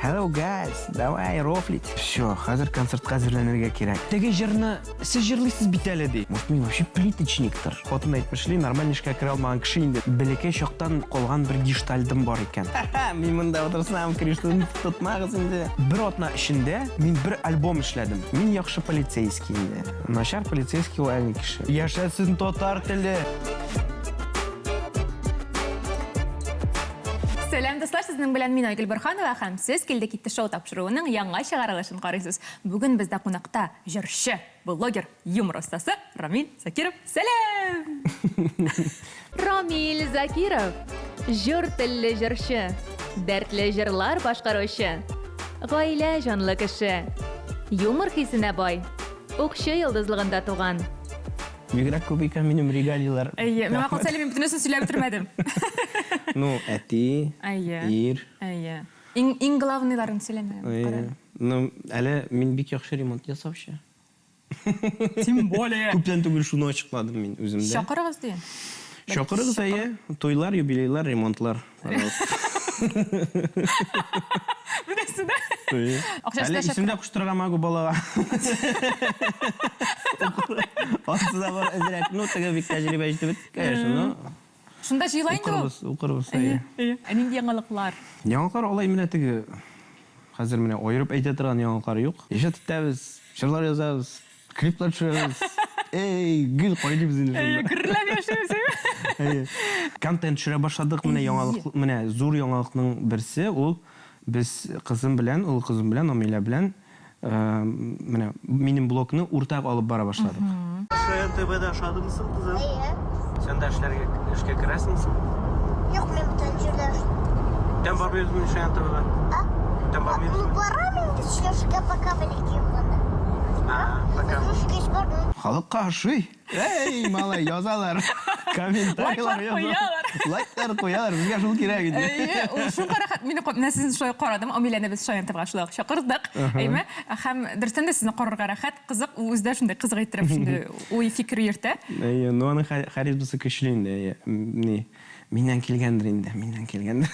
Hello guys, давай рофлить. Все, хәзер концертка әзерләнергә кирәк. Теге җырны сез җырлыйсыз бит әле ди. Может, мин вообще плиточниктыр. Хатын әйтмешли, нормаль эшкә керә алмаган кеше инде. Бәләкәй чактан калган бер гештальтым бар икән. Мин монда утырсам, Кришнаны тотмагыз инде. Бер атна эчендә мин бер альбом эшләдем. Мин яхшы полицейский инде. Начар полицейский ул әни кеше. Яшәсен татар теле! Сәлам, дуслар, сезнең белән мин Айгөл Борханова һәм сез Килде китте шоу тапшыруының яңа чыгарылышын карыйсыз. Бүген бездә кунакта җырчы, блогер, юмор остасы Рамил Закиров. Сәлам! Рамил Закиров, җор телле җырчы, дәртле җырлар башкаручы, гаилә җанлы кеше, юмор хисенә бай, укчы йолдызлыгында туган. Бигрәк күп икән минем регалийлар. Әйе, миңа калса әле мин бөтенесен сөйләп бетермәдем. Ну, әти, ир. Әйе. Иң иң главныйларын сөйләмә. Әйе. Ну, әле мин бик яхшы ремонт ясаучы. Тем более. Күптән түгел шуны ачыкладым мин үземдә. Чакырыгыз диен. Чакырыгыз, әйе. Туйлар, юбилейлар, ремонтлар. Пожалуйста. Беләсең дә. Акчасы Әле исем дә куштырырга могу балага. Ансы да бар әзрәк. Ну, теге бик тәҗрибә җитеп бетте, конечно, но. Шунда җыела инде ул. Укырбыз, укырбыз, әйе. Әйе. Ә нинди яңалыклар? Яңалыклар алай менә теге хәзер менә аерып әйтә торган яңалыклар юк. Иҗат итәбез, җырлар язабыз. Клиплар төшерәбез. Эй, гел кайныйбыз инде шунда. Әйе, гөрләп яшибез. Әйе. Контент төшерә башладык. Менә яңалык, менә зур яңалыкның берсе ул без кызым белән, олы кызым белән, Амилә белән менә минем блогны уртак алып бара башладык. Шаян ТВда ошадымы соң, кызым? Әйе. Син дә эшләргә, эшкә керәсеңме соң? Юк, мин бүтән җирдә эшлим. Бүтән бармыйбызмы Шаян ТВга? А? Бүтән бармыйбызмы? Ну, барам инде сөйләшергә, пока бәләкәй булганда. А, пока. Үскәч бармыйм. Халыкка ошый. Эй, малай, язалар. Комментарийлар куялар. Лайклар куялар. Безгә шул кирәк инде. Әйе, ул шуңа рәхәт. Мин менә сезне шулай карадым. Амиләне без Шаян ТВга шулай ук чакырдык. Әйме? Һәм дөрестән дә сезне карарга рәхәт, кызык. Ул үзе дә шундый кызык иттереп шундый уй, фикер йөртә. Әйе, ну аның харизмасы көчле инде, әйе. Ни, миннән килгәндер инде, миннән килгәндер.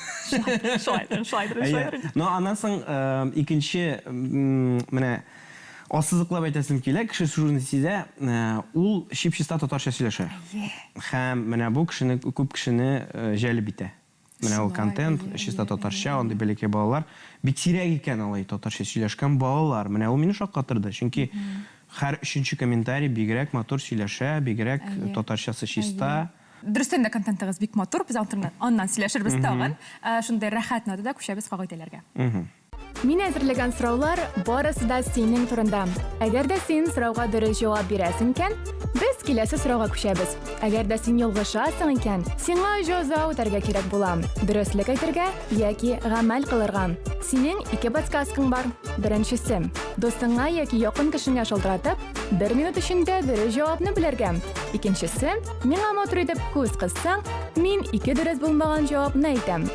Шулайдыр, шулайдыр, шулайдыр. Ну, аннан соң икенче, менә ассызыклап әйтәсем килә, кеше шуны сизә, ул чип-чиста татарча сөйләшә. Һәм менә бу кешене, күп кешене җәлеп итә. Менә ул контент, чиста татарча, андый бәләкәй балалар. Бик сирәк икән алай татарча сөйләшкән балалар. Менә ул мине шаккатырды, чөнки һәр өченче комментарий бигрәк матур сөйләшә, бигрәк татарчасы чиста. Дөрестән дә контентыгыз бик матур, без аның аннан сөйләшербез тагын. Шундый рәхәт нотада күчәбез кагыйдәләргә. Мин әзерләгән сораулар барысы да синең турында. Әгәр дә син сорауга дөрес җавап бирәсең икән, без киләсе сорауга күчәбез. Әгәр дә син ялгышасың икән, сиңа җәза үтәргә кирәк була. Дөреслек әйтергә яки гамәл кылырга. Синең ике подсказкаң бар. Беренчесе, дустыңа яки якын кешеңә шалтыратып, бер минут эчендә дөрес җавапны белергә. Икенчесе, миңа матур итеп күз кыссаң, мин ике дөрес булмаган җавапны әйтәм.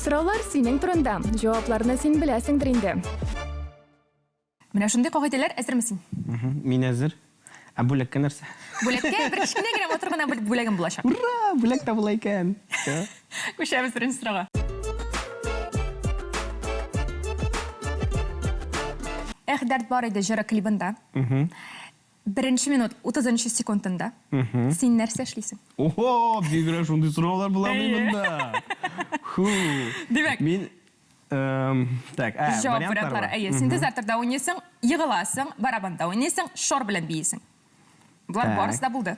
Сораулар синең турында, җавапларны син беләсеңдер инде. Менә шундый кагыйдәләр, әзерме син? Мин әзер. Ә бүләккә нәрсә? Бүләккә бер кечкенә генә матур гына бер бүләгем булачак. Ура! Бүләк тә була икән. Күчәбез беренче сорауга. Эх, дәрт бар иде җыры клибында. Беренче минут, утызынчы секундында син нәрсә эшлисең? Охо, бигрәк шундый сораулар буламыни монда? Ху. Димәк, Мин так, ә, җавап вариантлар вариантлары. бар. Әйе, синтезаторда уйныйсың, егыласың, барабанда уйныйсың, шар белән биисең. Болар Так. барысы да булды.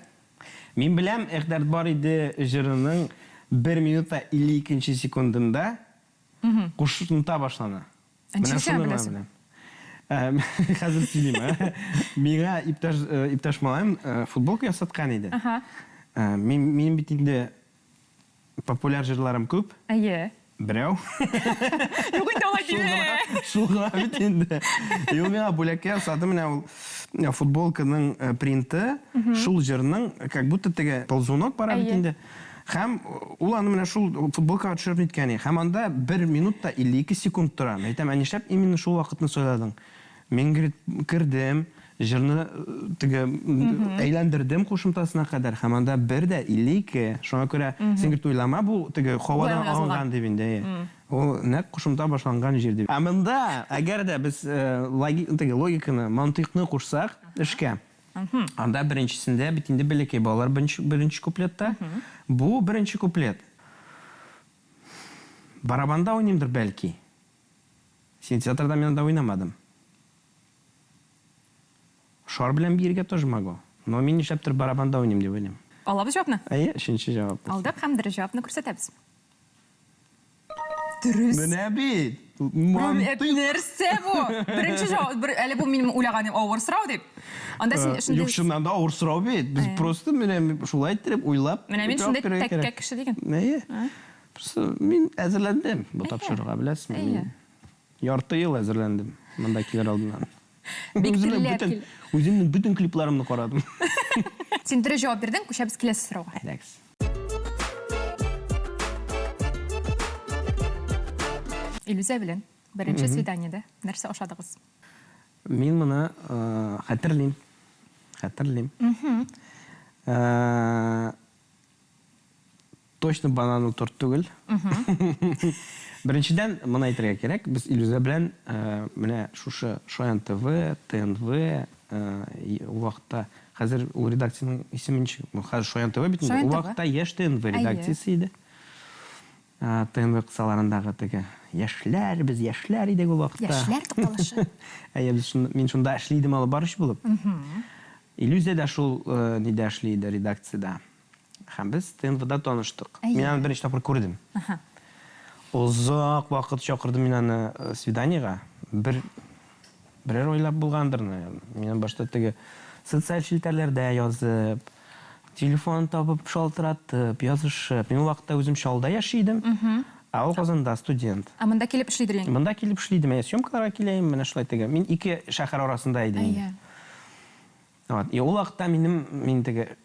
Мин беләм, Эх, дәрт бар иде җырының 1 минутта 52 нче секундында кушымта башлана. Ә Менә ничек син шуны гына беләсең? беләм. Ә, Хәзер сөйлим. ә. Миңа иптәш э, иптәш малаем э, футболка ясаткан иде. Аһа. Э, Мин минем бит инде популяр җырларым күп. Әйе. Берәү. Юк инде алай Шул димә. гына, шул гына бит инде. И ул миңа бүләккә ясады менә ул э, футболканың э, принты, шул җырның как будто теге ползунок бара бит Әйе. инде. Һәм ул аны менә шул футболкага төшереп ниткән и. Һәм анда 1 минут та 52 секунд тора. Мин әйтәм, ә нишләп именно шул вакытны сайладың? Мин, говорит, кердем, җырны теге әйләндердем кушымтасына кадәр һәм анда 1 дә 52. Шуңа күрә син, говорит, уйлама, бу теге һавадан Болай язылган. алынган дип инде. Әйе. Ул нәкъ кушымта башланган җир дип. Ә монда, әгәр дә без теге логиканы, мантыйкны кушсак эшкә, анда беренчесендә бит инде бәләкәй балалар беренче куплетта. Бу беренче куплет. Барабанда уйныймдыр бәлки. Синтезаторда мин анда уйнамадым. Шар белән биергә тоже могу. Но мин нишләптер барабанда уйныйм дип уйлыйм. Алабыз җавапны? Әйе, өченче җавап. Алдык һәм дөрес җавапны күрсәтәбез. Дөрес. Менә бит! Мантыйк. Нәрсә бу? Беренче җавап, бер, әле бу минем уйлаганым авыр сорау дип. Анда син шундый Юк, чыннан да авыр сорау бит. Без просто менә шулай иттереп уйлап Менә мин җавап шундый бирергә тәккә кирәк. кеше диген. Әйе. Просто мин әзерләндем бу тапшыруга, беләсезме? Әйе. Мин ярты ел әзерләндем монда килер алдыннан. Бик Үземнең теләп бөтен, кил. үземнең бөтен клипларымны карадым. Син дөрес җавап бирдең, күчәбез киләсе сорауга. Әйдәгез. Илүзә белән беренче свиданиедә нәрсә ашадыгыз? Мин моны э, хәтерлим. Хәтерлим. Э, Точно бананлы торт түгел. Беренчедән, моны әйтергә кирәк, без Илүзә белән э, менә шушы Шаян ТВ, ТНВ, э, ул вакытта, хәзер ул редакциянең исеме ничек? Ну, хәзер Шаян ТВ бит инде. Шаян Ул ТВ. вакытта Яшь ТНВ редакциясе иде. Э, ТНВ кысаларындагы теге яшьләр, без яшьләр идек ул вакытта. Яшьләр тукталышы. Әйе, без шунда, мин шунда эшли идем алып баручы булып. Илүзә дә шул э, нидә эшли иде, редакциядә. Һәм без ТНВда таныштык. Әйе. Мин аны беренче тапкыр күрдем. Озак вакыт чакырдым мин аны э, свиданиега. Бер берәр айлап булгандыр, наверное. Мин башта теге социаль челтәрләрдә язып, телефон табып шалтыратып, язышып. Мин ул вакытта үзем Чаллыда яши идем. Ә ул Казанда студент. Ә монда килеп эшлидер инде. Монда килеп эшли идем. Әйе, съемкаларга килә идем, менә шулай теге. Мин ике шәһәр арасында идем инде. Әйе. Вот. И ул вакытта минем мин теге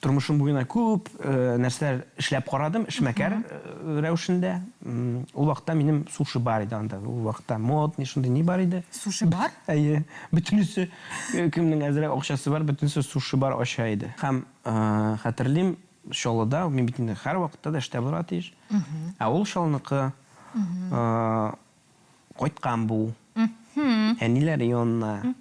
тормышым буена күп э, нәрсәләр эшләп карадым, эшмәкәр э, рәвешендә. Ул вакытта минем суши бар иде анда. Ул вакытта модный шундый ни бар иде. Суши бар? Әйе. Бөтенесе э, кемнең әзрәк акчасы бар, бөтенесе суши бар ача иде. Һәм э, хәтерлим, Чаллыда мин бит инде һәрвакытта да эштә булырга тиеш. Ә ул Чаллыныкы э, Кайткан бу. Әниләре янына.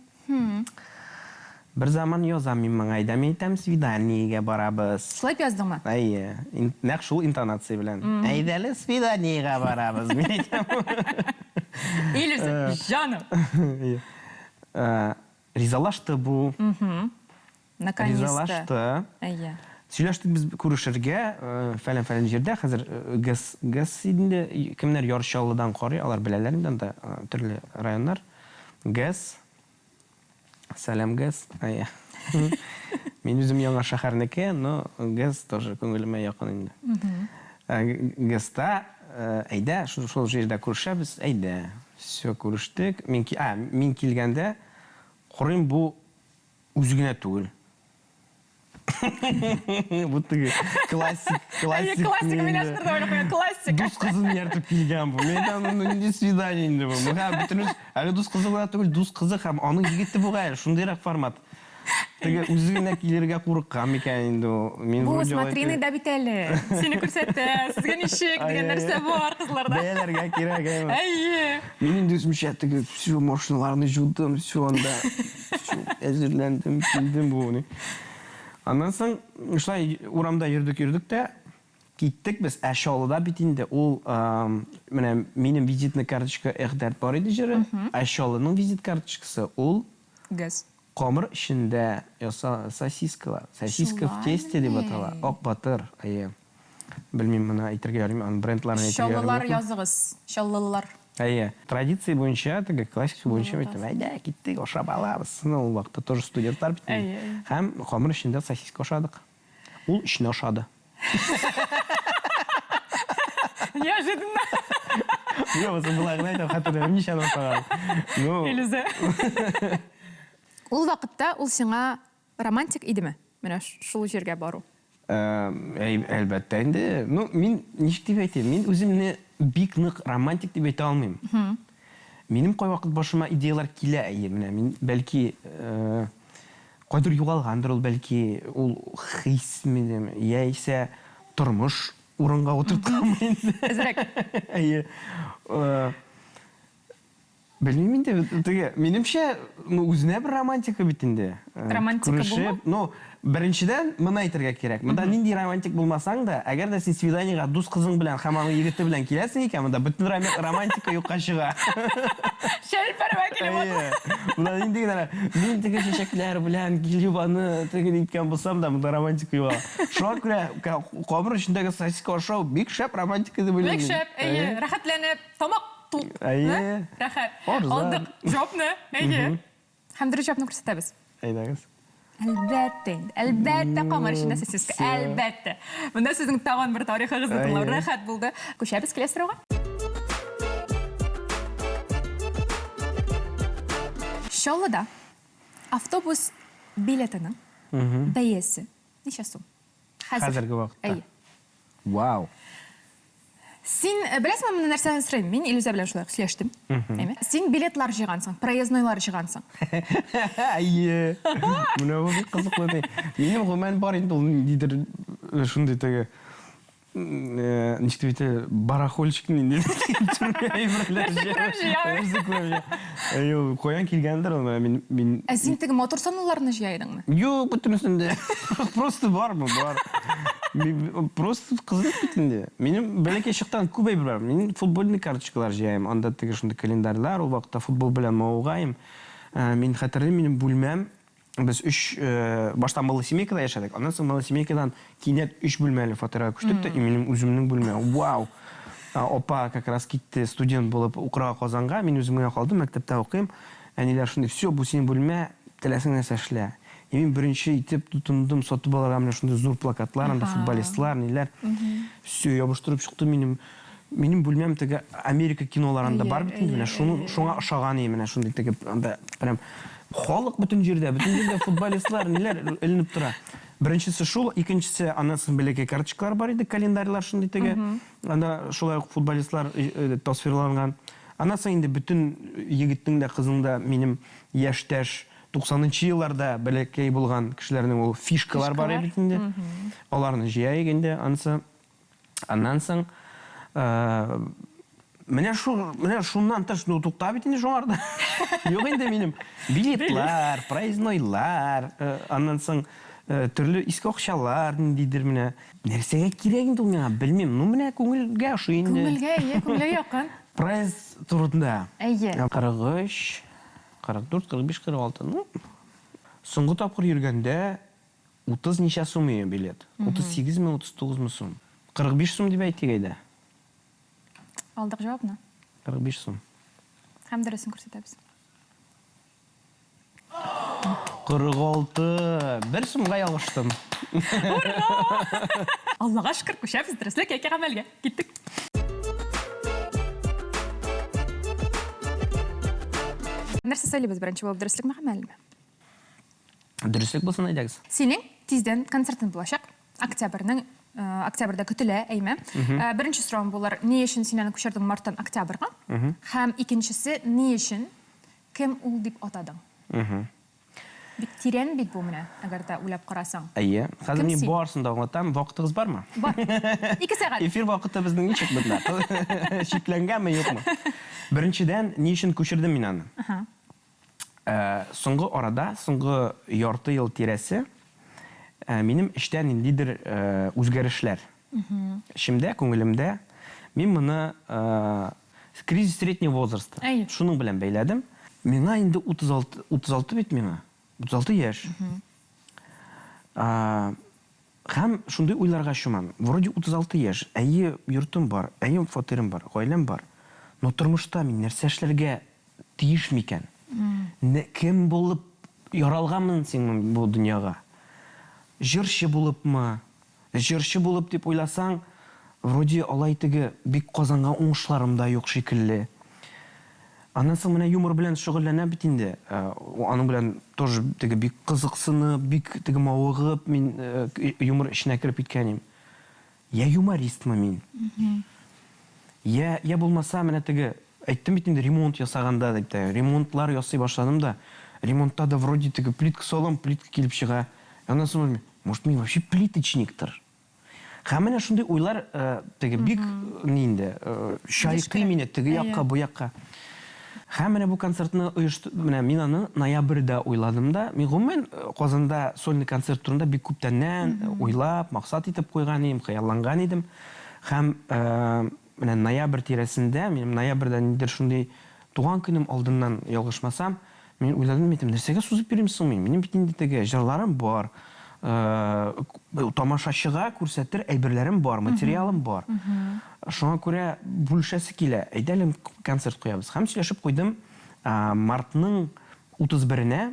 Бер заман язам мин моңа, әйдә, мин әйтәм, свиданиегә барабыз. Шулай дип яздыңмы? Әйе. Нәкъ шул интонация белән. Әйдә әле свиданиегә барабыз, мин әйтәм. Илүзә, җаным. Әйе. Ризалашты бу. Наконец-то. Ризалашты. Әйе. Сөйләштек без күрешергә, фәлән-фәлән җирдә. Хәзер ГЭС, ГЭС инде, кемнәр Яр Чаллыдан карый, алар беләләр инде анда төрле районнар. ГЭС, сәлам ГЭС. Әйе. Мин үзем Яңа шәһәрнеке, но ГЭС тоже күңелемә якын инде. ГЭСта, әйдә, шул шул җирдә күрешәбез, әйдә. Все, күрештек. Мин, а, мин килгәндә, карыйм, бу Үзе генә түгел. Бу теге классик, Әйе, классик. классик, мин инде. әшнердә уйлап куйган, классик. Дус кызын ияртеп килгән бу. Мин әйтәм, ну нинди свидание инде бу. Бу һәм бөтенесе, әле дус кызы гына түгел, дус кызы һәм аның егете бугай, шундыйрак формат. Теге үзе генә килергә курыккан микән инде ул. Мин Бу вроде алай смотрины да бит әле. Сине күрсәтә, сезгә ничек дигән нәрсә бар кызларда. Бәяләргә кирәк, әйме. Әйе. Мин инде үземчә теге все машиналарны жудым, все анда. Әзерләндем, килдем бу. Аннан соң шулай урамда йөрдек, йөрдек тә киттек без. Ә Чаллыда бит инде ул менә минем визитная карточка Эх, дәрт бар иде җыры. Ә Чаллының визит карточкасы ул Газ. Камыр эчендә яса сосискалар. Сосиска в тесте дип атала. Ак батыр, әйе. Белмим, моны әйтергә ярыймы, аның брендларын әйтергә ярыймы. Чаллылар языгыз, чаллылылар. Әйе. Традиция буенча, теге классика буенча әйтәм, әйдә, киттек, ашап алабыз. Ну, ул вакытта тоже студентлар бит инде. Әйе. Һәм камыр эчендә сосиска ашадык. Ул эчне ашады. Неожиданно. Юк, үзем болай гына әйтәм, хәтерләмим ничәне ашаган. Ну. Илүзә. Ул вакытта ул сиңа романтик идеме? Менә шул җиргә бару. Әй, әлбәттә инде. Ну, мин ничек дип әйтим, мин үземне бик нык романтик дип әйтә алмыйм. Минем кайвакыт башыма идеяләр килә, әйе, менә мин бәлки кайдыр югалгандыр ул, бәлки ул хис минем, яисә тормыш. урынга утыртканмы инде? Әзрәк. Әйе. Э, Белмим инде, теге, минемчә, ну, үзенә бер романтика бит инде. Э, Романтика булмы? Күрешеп, ну, беренчедән, моны әйтергә кирәк. Монда нинди романтик булмасаң да, әгәр дә син свиданиегә дус кызың белән һәм аның егете белән киләсең икән, монда бөтен романтика юкка чыга. Чәлпәрәмә килеп Әйе. Монда нинди генә, мин теге чәчәкләр белән килеп аны теге ниткән булсам да, монда романтика югала. Шуңа күрә камыр эчендәге сосиска ашау бик шәп романтика дип уйлыйм Бик мин. шәп, әйе, рәхәтләнеп, тамак тук. Әйе. Рәхәт. Арзан. Алдык җавапны. Әйе. Һәм дөрес җавапны күрсәтәбез. Әйдәгез. Әлбәттә инде. Әлбәттә, камыр эчендә сосиска. Әлбәттә. Монда сезнең тагын бер тарихыгызны тыңлау рәхәт булды. Күчәбез киләсе сорауга. Чаллыда автобус билетының бәясе ничә сум? Хәзерге вакытта. Әйе. Вау. Син э, беләсеңме, моны нәрсәдән сорыйм? Мин Илүзә белән шулай ук сөйләштем. Әйме? Син билетлар җыйгансың, проезднойлар җыйгансың. Әйе. Менә бу бик кызыклы ни. Минем гомумән бар инде ул ниндидер э, шундый теге э, ничек дип әйтә, барахольщик нинди төрле әйберләр Нәрсә күрәм җыям. Нәрсә күрәм җыям. Әйе, ул каян килгәндер ул, менә мин мин Ә син теге матур санлыларны җыя идеңме? Юк, бөтенесен дә. Просто бармы, бар. Мин Просто кызык бит инде. Минем бәләкәй чактан күп әйбер бар. Мин футбольный карточкалар җыям. Анда теге шундый календарьлар, ул вакытта футбол белән мавыгаем. Э, Мин хәтерлим, минем бүлмәм без өч э, башта малосемейкада яшәдек. Аннан соң малосемейкадан кинәт өч бүлмәле фатирга күчтек тә, и минем үземнең бүлмә. Вау! А, Апа как раз китте студент булып укырга Казанга. Мин үзем генә калдым, мәктәптә укыйм. Әниләр шундый, все, бу синең бүлмә, теләсәң нәрсә эшлә. И мин беренче итеп тотындым сатып алырга менә шундый зур плакатлар, анда футболистлар, ниләр. Все, ябыштырып чыкты минем. Минем бүлмәм теге Америка киноларында бар бит инде, менә шуны шуңа ошаган и менә шундый теге анда прям халык бөтен җирдә, бөтен җирдә футболистлар, ниләр эленеп тора. Беренчесе шул, икенчесе аннан соң бәләкәй карточкалар бар иде, календарьлар шундый теге. Анда шулай ук футболистлар э, тасвирланган. Аннан соң инде бөтен егетнең дә, кызның да минем яшьтәш 90 нчы елларда бәләкәй булган кешеләрнең ул фишкалар бар бит инде. Аларны җыяйык инде анысы. Аннан соң э, менә шул, менә шуннан тыш, ну тукта бит инде шуңарда. Юк инде минем билетлар, проезднойлар, э, аннан соң э, төрле иске акчалар ниндидер менә. Нәрсәгә кирәк инде ул миңа, белмим. Ну менә күңелгә ошый инде. Күңелгә, әйе, күңелгә якын. Проезд турында. Әйе. 43, 44, 45, 46. Ну, соңгы тапкыр йөргәндә 30 ничә сум ие билет? 38 ме, 39 мы сум? 45 сум дип әйтик әйдә. Алдык җавапны. 45 сум. Һәм дөресен күрсәтәбез. 46. Бер сумга ялгыштым. Ура! Аллага шөкер, күчәбез дөреслек яки гамәлгә. Киттек. Нәрсә сөйлибез беренче булып, дөреслекме, гамәлме? Дөреслек булсын, әйдәгез. Синең тиздән концертың булачак. Октябрьнең э, октябрьдә көтелә, әйме. Э, Беренче соравым булыр, ни өчен син аны күчердең марттан октябрьгә? Һәм икенчесе, ни өчен кем ул дип атадың? Бик тирән бит бу менә, әгәр дә уйлап карасаң. Әйе. Хәзер Кем мин син? барысын да аңлатам. Вакытыгыз бармы? Бар. Ике сәгать. Эфир вакыты безнең ничек монда? Чикләнгәнме, юкмы? Беренчедән, ни өчен күчердем мин аны? Аһа. Ә, соңгы арада, соңгы ярты ел тирәсе, ә, минем эчтә ниндидер ә, үзгәрешләр. Эчемдә, күңелемдә. Мин моны ә, кризис среднего возраста. Әйе. Шуның белән бәйләдем. Миңа инде 36, 36 бит миңа. 36 яшь. Ә, һәм шундый уйларга чумам. Вроде 36 яшь, әйе, йортым бар, әйе, фатирым бар, гаиләм бар. Но тормышта мин нәрсә эшләргә тиеш микән? Кем булып яралганмын син бу дөньяга? Җырчы булыпмы? Җырчы булып дип уйласаң, вроде алай теге бик казанган уңышларым да юк шикелле. Аннан соң менә юмор белән шөгыльләнәм бит инде. Аның белән тоже теге бик кызыксынып, бик теге мавыгып мин юмор эченә кереп киткән идем. Я юмористмы мин? Я, я булмаса, менә теге, әйттем бит инде, ремонт ясаганда дип тә, ремонтлар ясый башладым да, ремонтта да вроде теге плитка салам, плитка килеп чыга. Аннан соң уйлыйм, может, мин вообще плиточниктыр? Һәм менә шундый уйлар теге бик ни инде, чайкый мине теге якка, бу якка. Һәм менә бу концертны оешты, менә мин аны ноябрьдә уйладым да. Мин гомумән Казанда сольный концерт турында бик күптәннән уйлап, максат итеп куйган идем, хыялланган идем. Һәм менә ноябрь тирәсендә, минем ноябрьдә нидер шундый туган көнем алдыннан, ялгышмасам, Мин уйладым, әйтәм, нәрсәгә сузып йөрим соң мин? Минем бит инде теге җырларым бар, тамашачыга күрсәтер әйберләрем бар, материалым бар. Шуңа күрә бүлешәсе килә. Әйдә әле концерт куябыз. Һәм сөйләшеп куйдым, мартның 31-енә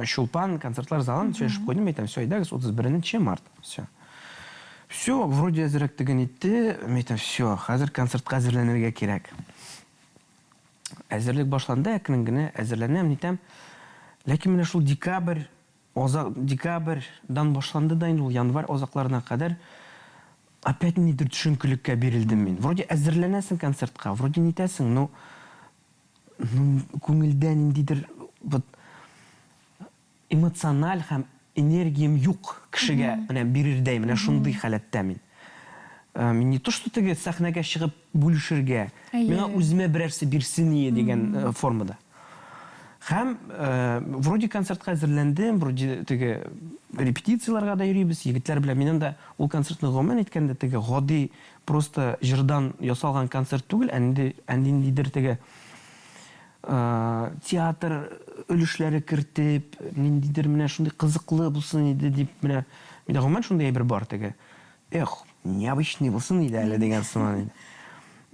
Чулпан концертлар залын сөйләшеп куйдым, әйтәм, все, әйдәгез, 31 март, все. Все, вроде әзерәк теге нитте, мин әйтәм, все, хәзер концертка әзерләнергә кирәк. Әзерлек башланды, әкрен генә әзерләнәм, нитәм. Ләкин менә шул декабрь, азак, декабрьдан башланды да инде ул январь азакларына кадәр опять ниндидер төшенкелеккә бирелдем мин. Вроде әзерләнәсең концертка, вроде нитәсең, но ну, күңелдә ниндидер вот Эмоциональ һәм энергиям юк кешегә менә бирердәй, менә шундый халәттә мин. Мин не то что теге сәхнәгә чыгып бүлешергә, миңа үземә берәрсе бирсен ие дигән формада. Һәм вроде концертка әзерләндем, вроде теге репетицияләргә дә йөрибез, егетләр белән. Мин анда ул концертны гомумән әйткәндә теге гади просто җырдан ясалган концерт түгел, ә инде ә ниндидер теге театр өлешләре кертеп, ниндидер менә шундый кызыклы булсын иде дип, менә миндә гомумән шундый әйбер бар теге. Эх, необычный булсын иде әле дигән сыман инде.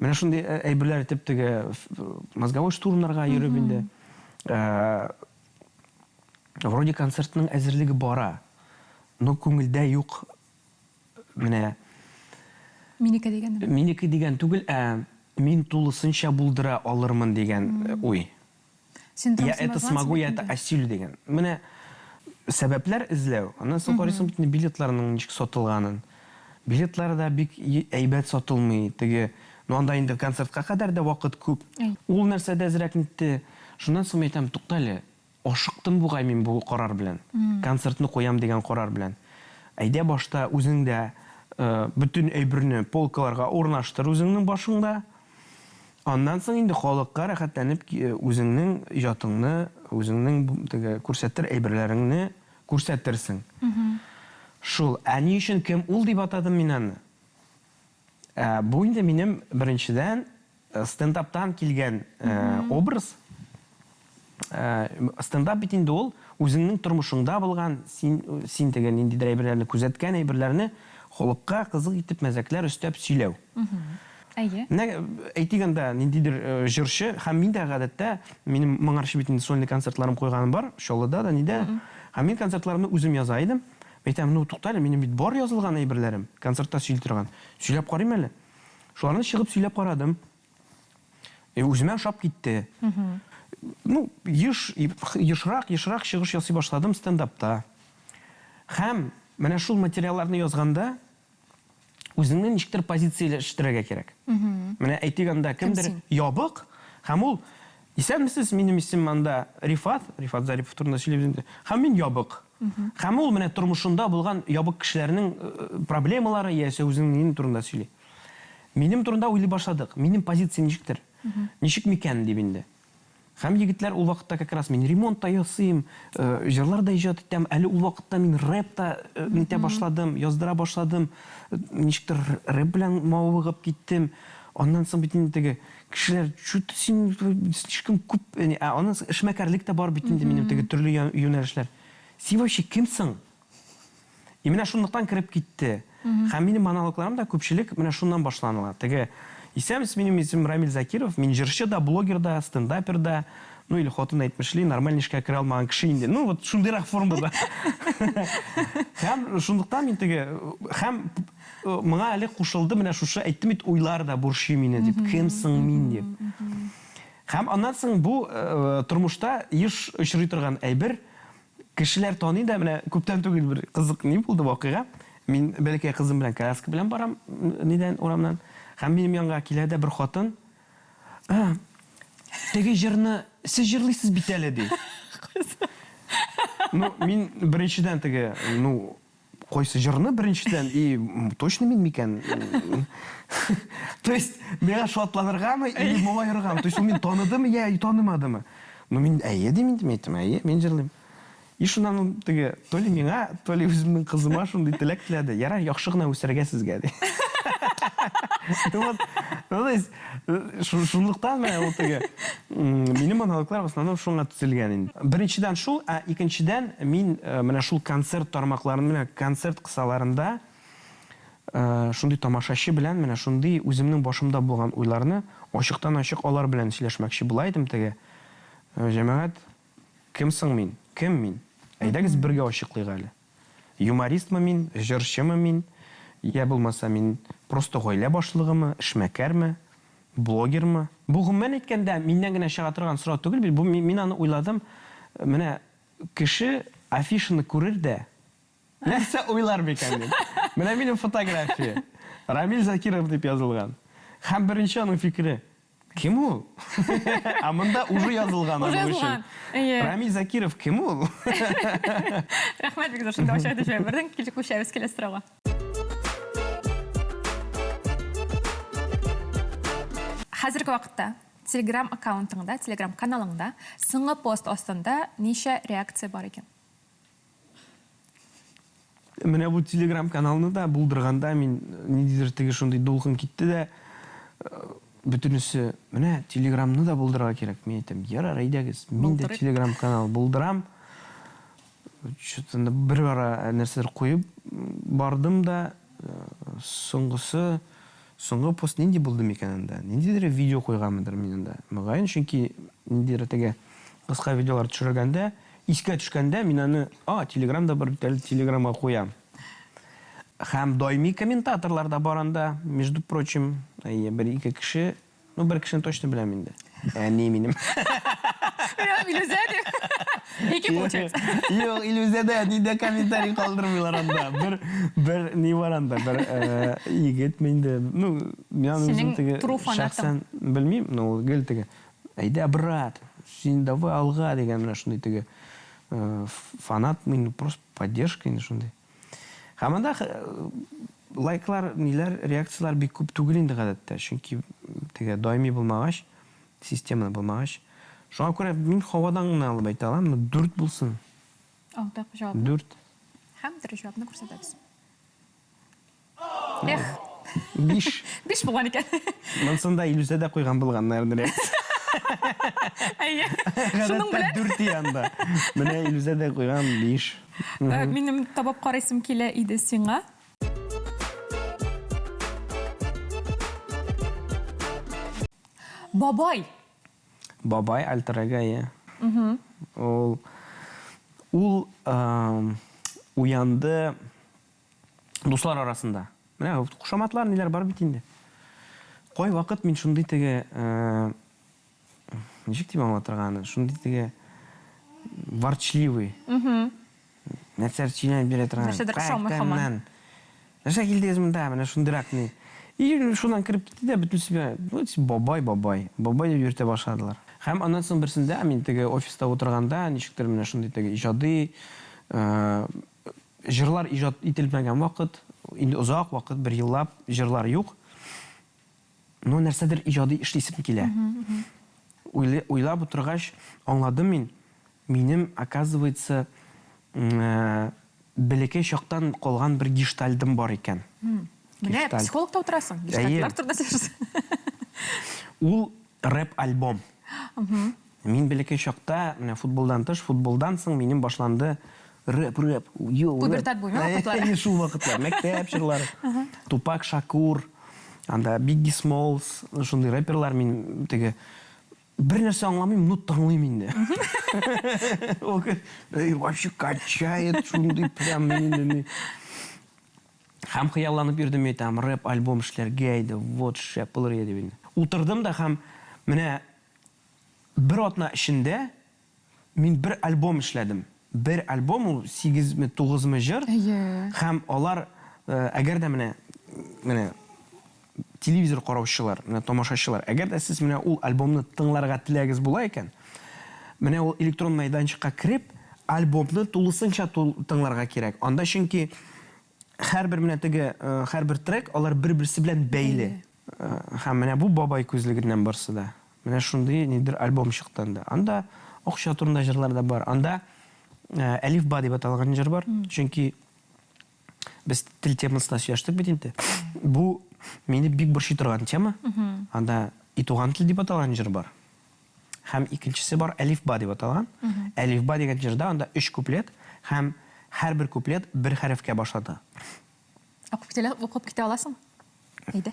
Менә шундый әйберләр итеп теге мозговой штурмнарга йөреп инде. Вроде концертның әзерлеге бара, но күңелдә юк менә Минеке дигән. Минеке дигән түгел, ә мин тулысынча булдыра алырмын дигән уй. Синдром Я это самозванца смогу, бит я это инде. осилю дигән. Менә сәбәпләр эзләү. Аннан соң карыйсың бит инде билетларның ничек сатылганын. Билетлар да бик әйбәт сатылмый. Теге, ну анда инде концертка кадәр дә вакыт күп. Ул нәрсә дә әзрәк нитте. Шуннан соң мин әйтәм, туктале, Ашыктым бугай мин бу карар белән. Концертны куям дигән карар белән. Әйдә башта үзең дә бөтен әйберне полкаларга урнаштыр үзеңнең башыңда. Аннан соң инде халыкка рәхәтләнеп үзеңнең иҗатыңны, үзеңнең теге күрсәтер әйберләреңне күрсәтерсең. Шул. Ә ни өчен кем ул дип атадым мин аны? Бу инде минем беренчедән стендаптан килгән образ. Стендап бит инде ул үзеңнең тормышыңда булган, син, син теге ниндидер әйберләрне күзәткән әйберләрне халыкка кызык итеп мәзәкләр өстәп сөйләү. Әйе. Менә әйтик анда ниндидер җырчы һәм мин дә гадәттә, минем моңарчы бит инде сольный концертларым куйганым бар, Чаллыда да, нидә. Һәм мин концертларымны үзем яза идем. Әйтәм, ну туктале, минем бит бар язылган әйберләрем, концертта сөйли торган. Сөйләп карыйм әле. Шуларны чыгып сөйләп карадым. И үземә ошап китте. Ну, еш, ешрак, ешрак чыгыш ясый башладым стендапта. Һәм менә шул материалларны язганда үзеңне ничектер позицияләштерергә кирәк. Менә әйтик анда кемдер ябык һәм ул Исәнмесез, минем исемем анда Рифат, Рифат Зарипов турында сөйлибез инде. Һәм мин ябык. Һәм ул менә тормышында булган ябык кешеләрнең проблемалары яисә үзенең нине турында сөйли. Минем турында уйлый башладык. Минем позиция ничектер? Ничек микән дип инде. Һәм егетләр ул вакытта как раз мин ремонт та ясыйм, җырлар да иҗат итәм. Әле ул вакытта мин рэп та нитә башладым, яздыра башладым. Ничектер рэп белән мавыгып киттем. Аннан соң бит инде теге кешеләр, чё-то син слишком күп, ә аннан соң эшмәкәрлек тә бар бит инде минем теге төрле юнәлешләр. Син вообще кем соң? И менә шунлыктан кереп китте. Һәм минем монологларым да күпчелек менә шуннан башланыла. Теге, Исәнмесез, минем исемем Рамил Закиров, мин җырчы да, блогер да, стендапер да, ну или хатын әйтмешли, нормальный эшкә керә алмаган кеше инде. Ну вот шундыйрак формада. Һәм шунлыктан мин теге, һәм моңа әле кушылды менә шушы әйттем бит уйлар да борчый мине дип, кем соң мин дип. Һәм аннан соң бу тормышта еш очрый торган әйбер, Кешеләр таный да, менә күптән түгел бер кызык ни булды вакыйга. Мин бәләкәй кызым белән коляска белән барам нидән, урамнан. Һәм минем янга килә дә бер хатын. А, теге җырны сез җырлыйсыз бит әле, ди. Ну, мин беренчедән теге, ну, Кайсы җырны беренчедән и точно мин микән? То есть миңа шатланыргамы или моңаергамы? То есть ул мине таныдымы я танымадымы? Ну мин әйе дим инде, мин әйттем, әйе, мин җырлыйм. И шуннан ул теге то ли миңа, то ли үземнең кызыма шундый теләк теләде. Ярар, яхшы гына үсәргә сезгә, ди. Ну вот, ну то есть шунлыктан менә ул теге минем монологлар в основном шуңа төзелгән инде. Беренчедән шул, ә икенчедән мин менә шул концерт тармакларын, менә концерт кысаларында шундый тамашачы белән менә шундый үземнең башымда булган уйларны ачыктан-ачык алар белән сөйләшмәкче була идем теге. Җәмәгать, кем соң мин? Кем мин? Әйдәгез бергә ачыклыйк әле. Юмористмы мин, җырчымы мин, йә булмаса мин просто гаилә башлыгымы, эшмәкәрме, блогермы? Бу гомумән әйткәндә миннән генә чыга торган сорау түгел бит, бу мин аны уйладым, менә кеше афишаны күрер дә, нәрсә уйлар микән дип. Менә минем фотография, Рамил Закиров дип язылган. Һәм беренче аның фикере, Кем ул? Ә монда уже язылган Уже аның өчен. язылган. Әйе. Рамил Закиров кем ул? Рәхмәт бик зур, шундый ачык итеп җавап бирдең. Килеп күчәбез киләсе сорауга. Хәзерге вакытта Telegram аккаунтыңда, Telegram каналыңда соңгы пост астында ничә реакция бар икән? Менә бу телеграм каналны да булдырганда мин ниндидер теге шундый дулкын китте дә, бөтенесе менә телеграмны да булдырырга кирәк. Мин әйтәм, ярар, әйдәгез, мин дә телеграм канал булдырам. Что-то бер ара нәрсәдер куеп бардым да, соңгысы, соңгы пост нинди булды микән анда? Ниндидер видео куйганмындыр мин анда. Мөгаен, чөнки ниндидер теге кыска видеолар төшергәндә, Искә төшкәндә мин аны, а, Телеграм да бар бит әле, Телеграмга куям. Һәм даими комментаторлар да бар анда, между прочим. Әйе, бер-ике кеше, ну, бер кешене точно беләм инде. Әни минем. Илүзә дип. Ике получается. Юк, Илүзә дә, әни дә комментарий калдырмыйлар анда. Бер, бер ни бар анда, бер егетме инде. Ну, мин аны үзем теге шәхсән белмим, но ул гел теге Әйдә, брат, син давай алга дигән менә шундый теге фанат, ну просто поддержка инде шундый. Һәм анда лайклар, ниләр, реакцияләр бик күп түгел инде гадәттә, чөнки теге даими булмагач, системалы булмагач. Шуңа күрә мин һавадан гына алып әйтә алам, ну дүрт булсын. Алдык җавапны. Дүрт. Һәм дөрес җавапны күрсәтәбез. Эх. Биш. Биш булган икән. Монсын да Илүзә дә куйган булган, наверное, реакция. Әйе. Шуның белән. Дүрт янда. Менә Илүзә дә куйган биш. Э, минем табып карыйсым килә иде сиңа. Бабай. Бабай альтер-эго, әйе. Ул ул уянды дуслар арасында. Менә кушаматлар ниләр бар бит инде. Кай вакыт мин шундый теге, ничек дип аңлатырга аны, шундый теге ворчливый. Нәрсәдер сөйләнеп бирә торган. Нәрсәдер ошамый һаман. Нәрсә килдегез монда, менә шундыйрак ни. И шуннан кереп китте дә бөтенесе миңа, вот бабай, бабай, бабай дип йөртә башладылар. Һәм аннан соң берсендә мин теге офиста утырганда, ничектер менә шундый теге иҗади, Җырлар иҗат ителмәгән вакыт, инде озак вакыт, бер еллап җырлар юк. Но нәрсәдер иҗади эшлисем килә. Уйлый, уйлап утыргач, аңладым мин, минем, оказывается, бәләкәй чактан калган бер гештальдым бар икән. Менә психологта утырасың, гештальтлар турында сөйләшәсең. Ул рэп-альбом. Мин бәләкәй чакта, менә футболдан тыш, футболдан соң минем башланды рэп, рэп, йоу, рэп. Пубертат буймы вакытлары? Әйе, шул вакытлар, мәктәп җырлары. Тупак Шакур, анда Бигги Смолс, шундый рэперлар мин теге бер нәрсә аңламыйм, но тыңлыйм инде. Ул вообще качает шундый прям мин инде ни. Һәм хыялланып йөрдем, мин әйтәм, рэп альбом эшләргә иде, вот шәп булыр иде дип инде. Утырдым да һәм менә Бер атна эчендә мин бер альбом эшләдем. Бер альбом ул сигезме, тугызмы җыр. Әйе. Һәм алар, әгәр дә менә, менә телевизор караучылар, менә тамашачылар, әгәр дә сез менә ул альбомны тыңларга теләгегез була икән, менә ул электрон мәйданчыкка кереп, альбомны тулысынча тыңларга кирәк. Анда чөнки. Һәрбер менә теге, һәрбер трек алар бер-берсе белән бәйле. Һәм менә бу бабай күзлегеннән барсы да. Менә шундый нидер альбом чыкты анда. Анда акча турында җырлар да бар. Анда Әлифба дип аталган җыр бар. Чөнки без тел темасында сөйләштек бит инде. Бу мине бик борчый торган тема. Анда И туган тел дип аталган җыр бар. Һәм икенчесе бар Әлифба дип аталган. Әлифба дигән җырда анда өч куплет һәм һәрбер куплет бер хәрефкә башлана. Укып китә, укып китә аласың? Әйдә.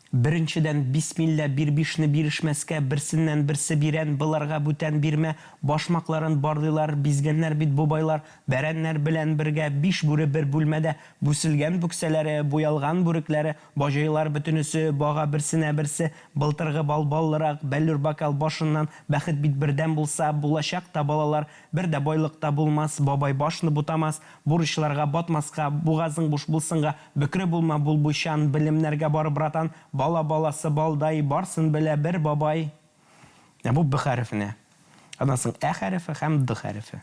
Беренчедән, бисмилла, бир бишне бирешмәскә, берсеннән берсе бирән, боларга бүтән бирмә, башмакларын барлыйлар, бизгәннәр бит бу байлар, бәрәннәр белән бергә, биш бүре бер бүлмәдә, бүселгән бүксәләре, буялган бүрекләре, Баҗайлар бөтенесе бага берсенә берсе, Былтыргы бал баллырак, бәллүр бокал башыннан, Бәхет бит бердәм булса, булачак та балалар, Бер дә байлык та булмас, бабай башны бутамас, Бурычларга батмаска, бугазың буш булсынга, Бөкре булма, бул буйчан, белемнәргә бар, братан, Бала баласы балдай, барсын белә бер бабай. Ә бу Б хәрефенә. Аннан соң Ә хәрефе һәм Д хәрефе.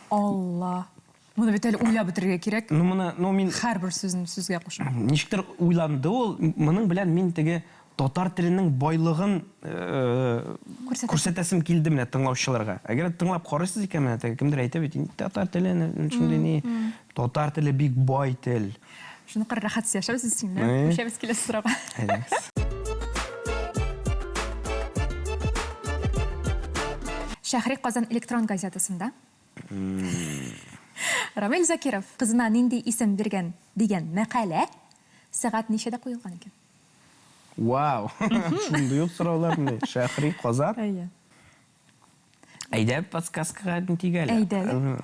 Алла! Моны бит әле уйлап бетерергә кирәк. Ну моны, ну мин Һәрбер сүзен сүзгә кушып. Ничектер уйланды ул. Моның белән мин теге татар теленең байлыгын күрсәтәсем килде менә тыңлаучыларга. Әгәр тыңлап карыйсыз икән менә теге кемдер әйтә бит, татар теле шундый ни. Татар теле бик бай тел. Шуны кыр рәхәт сөйләшәбез без синең белән. Күчәбез киләсе сорауга. Әйдәгез. Шәһри Казан электрон газетасында Рамил Закиров кызына нинди исем биргән дигән мәкалә сәгать ничәдә куелган икән? Вау! Шундый ук сораулар ни? Шәһри Казан? Әйе. Әйдә подсказкага нитик әле. Әйдә әле.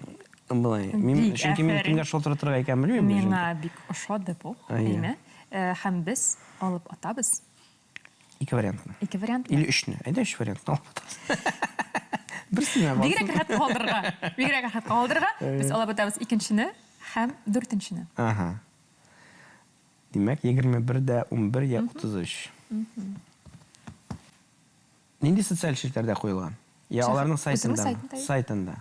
Болай. Мин Бик чөнки мин афәрин. кемгә шалтыратырга икәнен белмим. Миңа бик ошады бу, Әйе. әйме? Һәм без алып атабыз. Ике вариантны. Ике вариантны. Или өчне. Әйдә өч вариантны алып атабыз. Берсенә басып. Бигрәк рәхәт калдырырга. Бигрәк рәхәт калдырырга. Без алып атабыз икенчене һәм дүртенчене. Ага. Димәк, 21 дә 11 я 33. Нинди социаль челтәрдә куелган? Я аларның сайтында. Сайтында.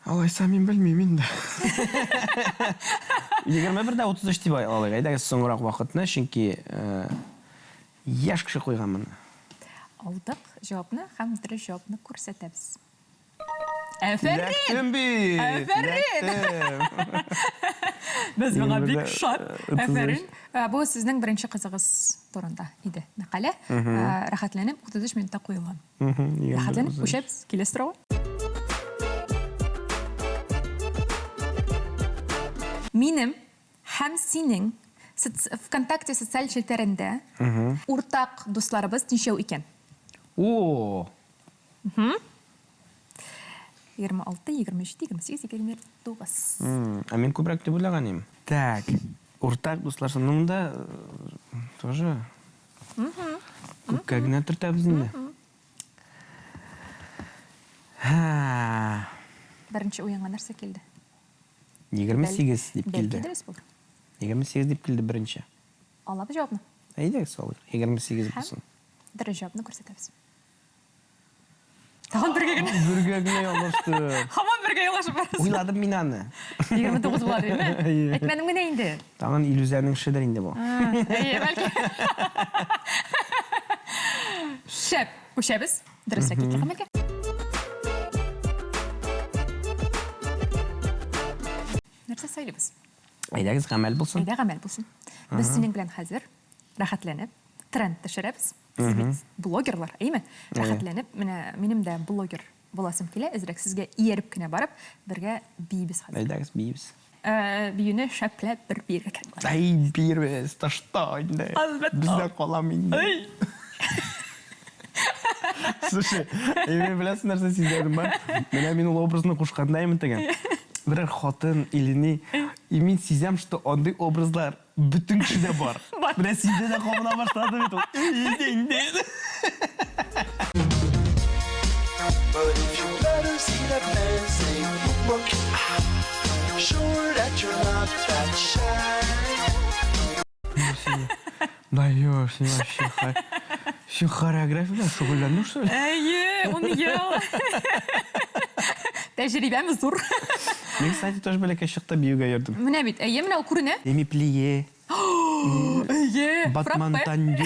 Алайса мин белмим инде. 21 дә 33 дип алыйк. Әйдәгез соңгырак вакытны, чөнки яшь кеше куйган моны. Алдык җавапны һәм дөрес җавапны күрсәтәбез. Әфәрин! Эләктем бит! Әфәрин! Без моңа бик шат. Әфәрин. Бу сезнең беренче кызыгыз турында иде мәкалә. Рәхәтләнеп 33 минутта куелган. Рәхәтләнеп күчәбез киләсе сорауга. Минем һәм синең ВКонтакте социаль челтәрендә уртак дусларыбыз ничәү икән? О! 26, 27, 28, 29. Ә мин күбрәк дип уйлаган идем. Так, уртак дуслар, ну монда тоже күпкә генә төртәбез инде. Беренче уеңа нәрсә килде? 28 дип килде. Бәлки дөрес булыр. 28 дип килде беренче. Алабыз җавапны. Әйдәгез алыйк. 28 булсын. Дөрес җавапны күрсәтәбез. Тагын бергә генә. Бергә генә ялгышты. Һаман бергә ялгышып барасыз. Уйладым мин аны. 29 була димме? Әйтмәдем генә инде. Тагын Илүзәнең шедер инде бу. Әйе, бәлки. Шәп. Күчәбез. Дөресрәк китик гамәлгә. Нәрсә сайлыйбыз? Әйдәгез, гамәл булсын. Әйдә, гамәл булсын. Без синең белән хәзер рәхәтләнеп тренд төшерәбез. Сез бит блогерлар, әйеме? Рәхәтләнеп, менә минем дә блогер буласым килә, әзрәк сезгә ияреп кенә барып, бергә биибез хәзер. Әйдәгез, биибез. Биюне шәпләп бер биергә кирәк була. Әй, биербез, ташта инде. Әлбәттә. Бездә калам инде. Әй. Слушай, мин беләсең нәрсә сизәдем ба? Менә мин ул образны кушканда имен теге. Берәр хатын или ни, и мин сизәм, что андый образлар бөтен кешедә бар. Бар. Менә синдә дә кабына башлады бит ул. Инде, инде. But if you better see that man say, look, sure that you're not that shy. Даешь, син вообще син хореография белән шөгыльләндең, что ли? Әйе, ун ел. Тәҗрибәм зур. Мин, кстати, тоже бәләкәй чакта биюгә йөрдем. Менә бит, әйе, менә ул күренә. Деми плие. Әйе, Батман тандю.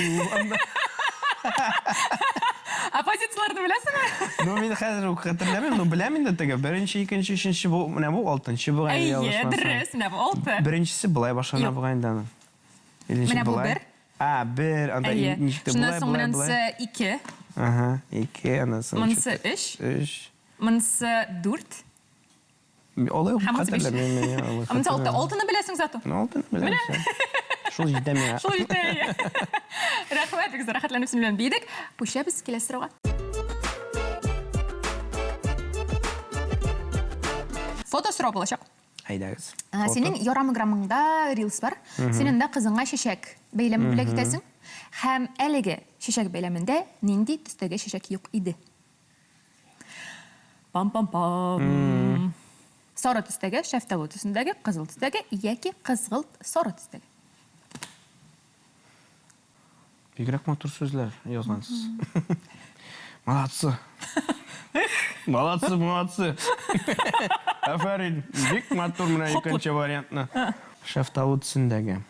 Ә позицияләрне беләсеңме? Ну, мин хәзер үк хәтерләмим, но беләм инде теге. Беренче, икенче, өченче, бу, менә бу алтынчы бугай инде, Әйе, ялгышмасам. дөрес, менә бу алты. Беренчесе болай башлана Юк. бугай инде аның. Или ничек Менә бу болай? бер. А, бер, анда Әйе. ничек тә Шуннан болай, соң болай, монысы болай. ике. Ага, ике, аннан соң Монысы ничек тә- өч. Өч. Монысы дүрт. Алай ук Һәм монысы биш. хәтерләмим мин, алай Ә монысы алты. хәтерләмим. Алтыны беләсең зато. Ну, алтыны беләм. Менә. Шул җитә миңа. Шул җитә. әйе. Рәхмәт, бик зур рәхәтләнеп синең белән биедек. Күчәбез киләсе сорауга. Фото сорау булачак. Әйдәгез. Ә, Синең ярамграмыңда рилс бар. Син анда кызыңа чәчәк бәйләме бүләк итәсең. Һәм әлеге чәчәк бәйләмендә нинди төстәге чәчәк юк иде? Пам-пам-пам. Сары төстәге, шәфталу төсендәге, кызыл төстәге яки кызгылт сары төстәге. Бигрәк матур сүзләр язгансыз. Молодцы. Молодцы, молодцы. Афәрин. Бик матур менә икенче вариантны. Шәфталу төсендәге.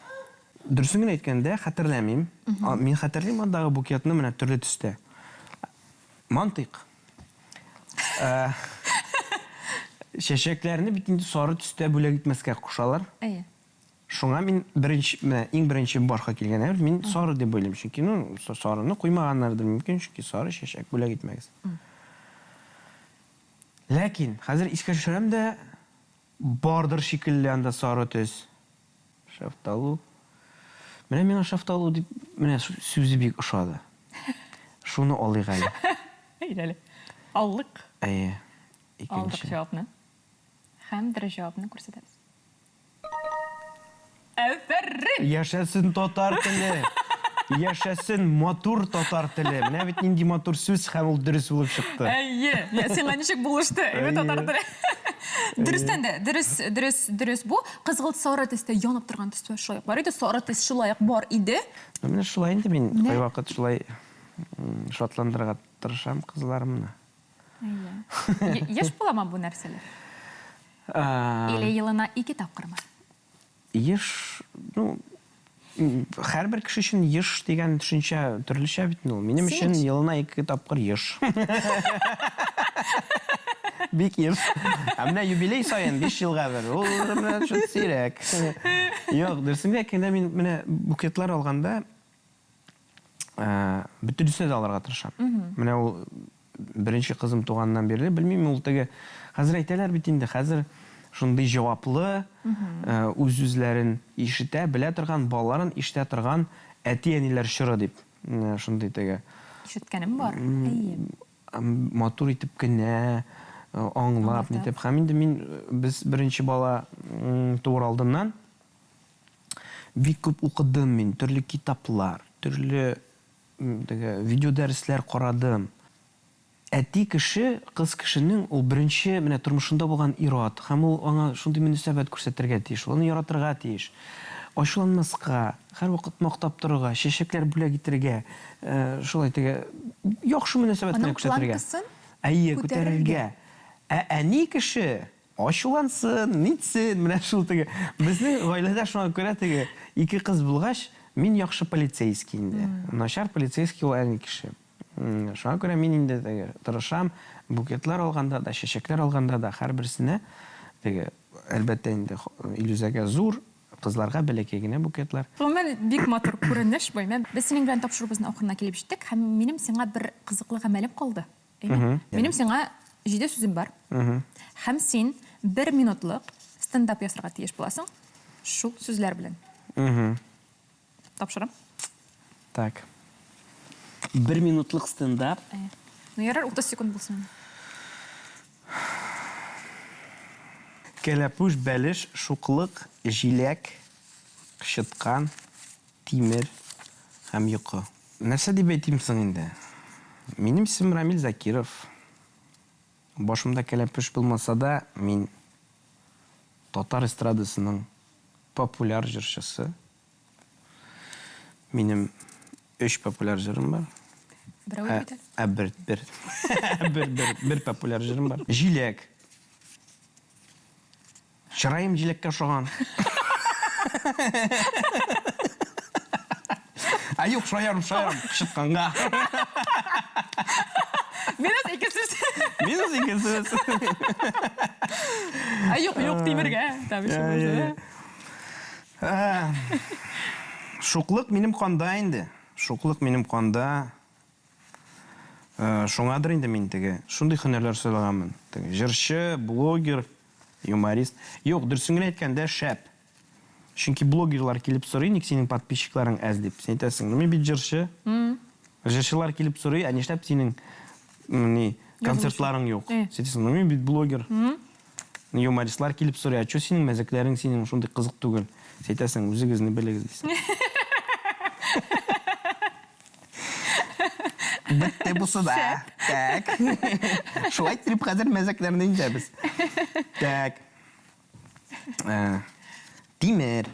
Дөресен генә әйткәндә, хәтерләмим. Мин хәтерлим андагы букетны менә төрле төстә. Мантыйк. Э, Чәчәкләрне бит инде сары төстә бүләк итмәскә кушалар. Әйе. Шуңа мин беренче, менә иң беренче башка килгән әйбер, мин сары дип уйлыйм. Чөнки, ну, сарыны куймаганнардыр мөмкин, чөнки сары чәчәк бүләк итмәгез. Ләкин хәзер искә төшерәм дә, бардыр шикелле анда сары төс. Шәфталу. Менә миңа шәфталу дип, менә сүзе бик ошады. Шуны алыйк әле. Әйдә әле. Алдык. Әйе. Алдык Икенче. җавапны. Һәм дөрес җавапны күрсәтәбез. Әфәрин! Яшәсен татар теле! Яшәсен матур татар теле! Менә бит нинди матур сүз һәм ул дөрес булып чыкты. Әйе, менә сиңа ничек булышты, әйбәт татар теле. Дөрестән дә, дөрес, дөрес, дөрес бу. Кызгылт сары төстә янып торган төс шулай ук бар иде, сары төс шулай ук бар иде. Ну, менә шулай инде мин Менә. кайвакыт шулай шатландырырга тырышам кызларымны. Әйе. Еш буламы бу нәрсәләр? Или елына ике тапкырмы? Еш, ну, һәрбер кеше өчен еш дигән төшенчә төрлечә бит инде ул. Минем өчен елына ике тапкыр еш. Бик еш. Ә менә юбилей саен 5 елга бер. Ул менә шул сирәк. Юк, дөресен генә әйткәндә, мин менә букетлар алганда бөтенесенә дә алырга тырышам. Менә ул беренче кызым туганнан бирле, белмим, ул теге хәзер әйтәләр бит инде, хәзер шундый җаваплы, үз-үзләрен ишетә, белә торган, балаларын ишетә торган әти-әниләр чоры дип. Шундый теге. Ишеткәнем бар. Әйе. Матур итеп кенә аңлап, нитеп. Һәм инде мин без беренче бала туыр алдыннан Бик күп укыдым мин, төрле китаплар, төрле теге видеодәресләр карадым. Әти кеше, кыз кешенең ул беренче менә тормышында булган ир-ат һәм ул аңа шундый мөнәсәбәт күрсәтергә тиеш, ул аны яратырга тиеш. Ачуланмаска, һәрвакыт мактап торырга, чәчәкләр бүләк итергә, шулай теге яхшы мөнәсәбәт кенә Аның күрсәтергә. планкасын Әйе, күтәрергә. күтәрергә. Ә әни кеше Ачулансын, нитсен, менә шул теге. Безнең гаиләдә шуңа күрә теге ике кыз булгач, мин яхшы полицейский инде. Начар полицейский ул әни кеше. Шуңа күрә мин инде теге тырышам, букетлар алганда да, чәчәкләр алганда да һәрберсенә теге, әлбәттә инде, Илүзәгә зур, кызларга бәләкәй генә букетлар. Гомумән, бик матур күренеш бу. Без синең белән тапшыруыбызның ахырына килеп җиттек һәм минем сиңа бер кызыклы гамәлем калды. Әйме? Минем сиңа җиде сүзем бар. Һәм син бер минутлык стендап ясарга тиеш буласың шул сүзләр белән. Тапшырам. Так. Бер минутлык стендап. Әйе. Ну ярар, 30 секунд булсын. Кәләпүш, бәлеш, шуклык, җиләк, кычыткан, Тимер һәм йокы. Нәрсә дип әйтим соң инде? Минем исемем Рамил Закиров. Башымда кәләпүш булмаса да, мин татар эстрадасының популяр җырчысы. Минем өч популяр җырым бар. Берәү бит әле. Ә бер, бер. Бер, бер, бер популяр җырым бар. Җиләк. Чыраем җиләккә ошаган. Ә юк, шаярым, шаярым, кычытканга. Минус ике сүз. Минус ике сүз. Ә юк, юк, тимергә. Там еще булса. Шуклык минем канда инде. Шуклык минем канда. Шуңадыр инде мин теге шундый һөнәрләр сайлаганмын. Теге җырчы, блогер, юморист. Юк, дөресен генә әйткәндә, шәп. Чөнки блогерлар килеп сорый, ник синең подписчикларың әз дип. Син әйтәсең, ну мин бит җырчы. Җырчылар килеп сорый, ә нишләп синең ни концертларың юк? Син әйтәсең, ну мин бит блогер. Юмористлар килеп сорый, ә чё синең мәзәкләрең синең шундый кызык түгел? Син әйтәсең, үзегезне белегез дисең. Бетте бусы да. Так. Шулай иттереп хәзер мәзәкләрне интәбез. Так. Э, тимер.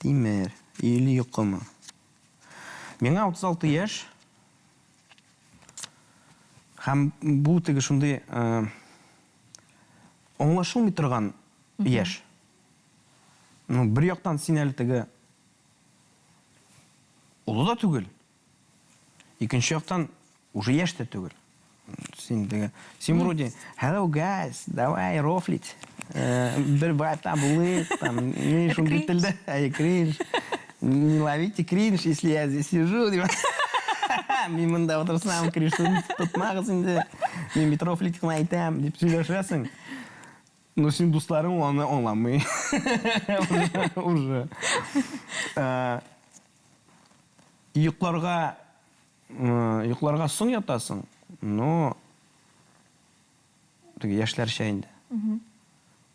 Тимер. Или йокымы? Миңа 36 яшь. Һәм бу теге шундый э, аңлашылмый торган яшь. Ну, бер яктан син әле теге олы да түгел. Икенче яктан уже яшь тә түгел. Син теге, син вроде, hello guys, давай рофлить. Э, бер вайбта булыйк, там, ни шундый телдә, әй, кринж. Не ловите кринж, если я здесь сижу, дип. Мин монда утырсам, кринж тотмагыз инде. Мин бит рофлить кына әйтәм, дип сөйләшәсең. Ну, син дусларың аны аңламый. Уже. Э, йокларга э, йокларга соң ятасың, но теге яшьләрчә инде.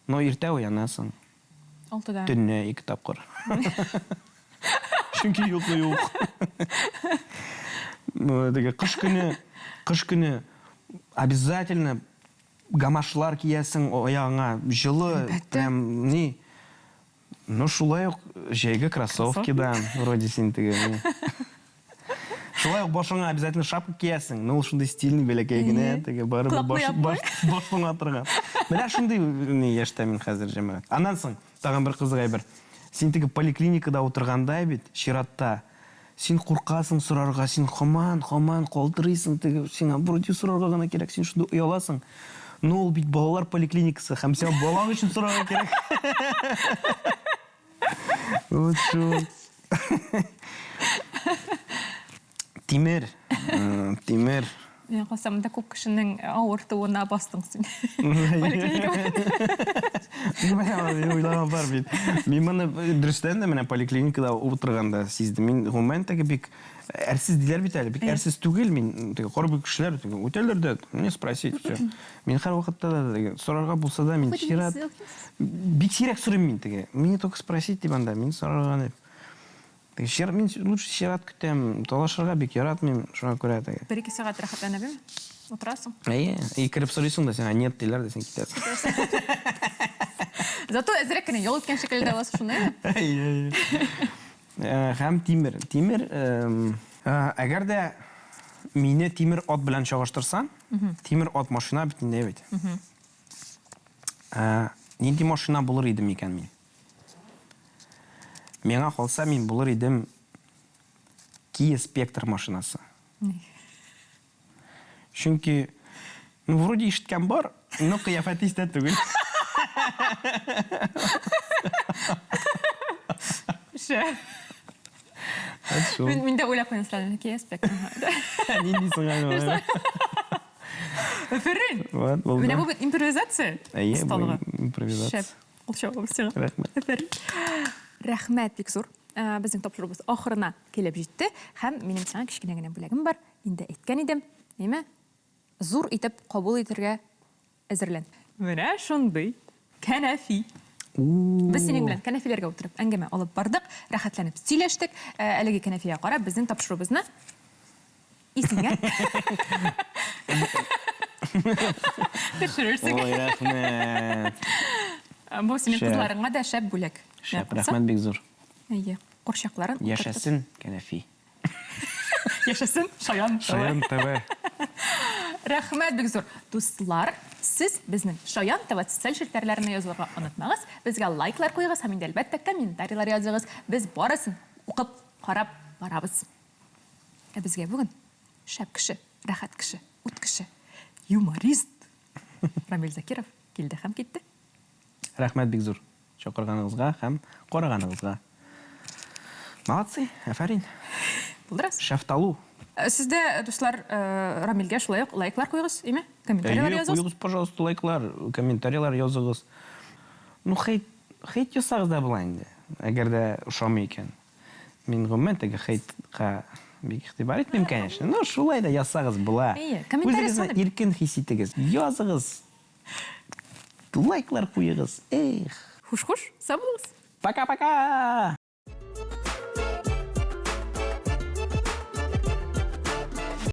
Но иртә уянасың. Алтыда. Төнлә ике тапкыр. Чөнки йокы юк. Теге кыш көне, кыш көне обязательно Гамашлар киясең аягыңа, җылы, прям ни. Ну, шулай ук җәйге кроссовкида, вроде син теге. Шулай ук башыңа обязательно шапка киясең. Ну, ул шундый стильный бәләкәй генә, теге барыбер баш баш башыңа торган. Менә шундый ни яшьтә мин хәзер, җәмәгать. Аннан соң тагын бер кызык әйбер. Син теге поликлиникада утырганда бит, чиратта, Син куркасың сорарга, син һаман, һаман калтырыйсың, теге сиңа вроде сорарга гына кирәк, син шунда ояласың. Но ул бит балалар поликлиникасы, һәм сиңа балаң өчен сорарга кирәк. Вот шул. Тимер, тимер. Миңа калса, монда күп кешенең авыртуына бастың син. Поликлиникада. Мин уйлаган бар бит. Мин моны дөрестән дә менә поликлиникада утырганда сиздем. Мин гомумән теге бик әрсез диләр бит әле. Бик әрсез түгел мин. Теге кайбер кешеләр теге үтәләр дә, мне спросить, все. Мин һәрвакытта да теге сорарга булса да мин чират бик сирәк сорыйм мин теге. Мне только спросить дип анда, мин сорарга дип. Теге чират, мин лучше чират көтәм, талашырга бик яратмыйм, шуңа күрә теге. Бер-ике сәгать рәхәтләнеп, әйеме? Утырасың. Әйе, и кереп сорыйсың да, сиңа нет диләр дә, син китәсең. Зато әзрәк кенә ял иткән шикелле дә буласың шунда, әйеме? Әйе, әйе. Э, һәм тимер. Тимер, эм, э, әгәр дә мине тимер ат белән чагыштырсаң, тимер ат машина бит инде бит. Э, нинди машина булыр идем икән мин? Миңа калса, мин булыр идем Kia Spectre машинасы. Чөнки, ну, вроде ишеткән бар, но кыяфәте истә түгел. Шәп. Вот шул. Мин, мин дә уйлап куйдым сразу, Kia Spectre. Нинди соң әле? Әфәрин! Вот, булды. Менә бу бит импровизация. Әйе, бу осталыгы. импровизация. Шәп. Кул чабабыз сиңа. Рәхмәт. Әфәрин. Рәхмәт бик зур. Э, Безнең тапшыруыбыз ахырына килеп җитте һәм минем сиңа кечкенә генә бүләгем бар. Инде әйткән идем. Ниме? Зур итеп кабул итәргә әзерлән. Менә шундый кәнәфи. Без синең белән кәнәфиләргә утырып әңгәмә алып бардык, рәхәтләнеп сөйләштек. Э, Әлеге кәнәфигә карап безнең тапшыруыбызны Исеңә. Төшерерсең. Ой, рәхмәт. Бу синең Шәп. кызларыңа да шәп бүләк. Шәп, рәхмәт бик зур. Әйе. Курчакларын утыртып. Яшәсен кәнәфи. Яшәсен Шаян ТВ. Шаян ТВ. Рәхмәт бик зур. Дуслар, Сез безнең Шаян ТВ социаль челтәрләренә язылырга онытмагыз, безгә лайклар куегыз һәм инде, әлбәттә, комментарийлар языгыз. Без барысын укып, карап барабыз. Ә безгә бүген шәп кеше, рәхәт кеше, ут кеше, юморист Рамил Закиров килде һәм китте. Рәхмәт бик зур чакырганыгызга һәм караганыгызга. Молодцы, афәрин. Булдырасыз. Шәфталу. Сез дә, дуслар, Рамилгә шулай ук лайклар куегыз, име? Комментарийлар Әйе, языгыз. куегыз, пожалуйста, лайклар, комментарийлар языгыз. Ну, хейт, хейт язсагыз да була инде, әгәр дә ошамый икән. Мин гомумән теге хейтка бик игътибар итмим, конечно, но шулай да язсагыз була. Әйе, комментарий Үзегезне саны. иркен хис итегез, языгыз, лайклар куегыз, эх. Хуш-хуш, сау булыгыз. Пока-пока!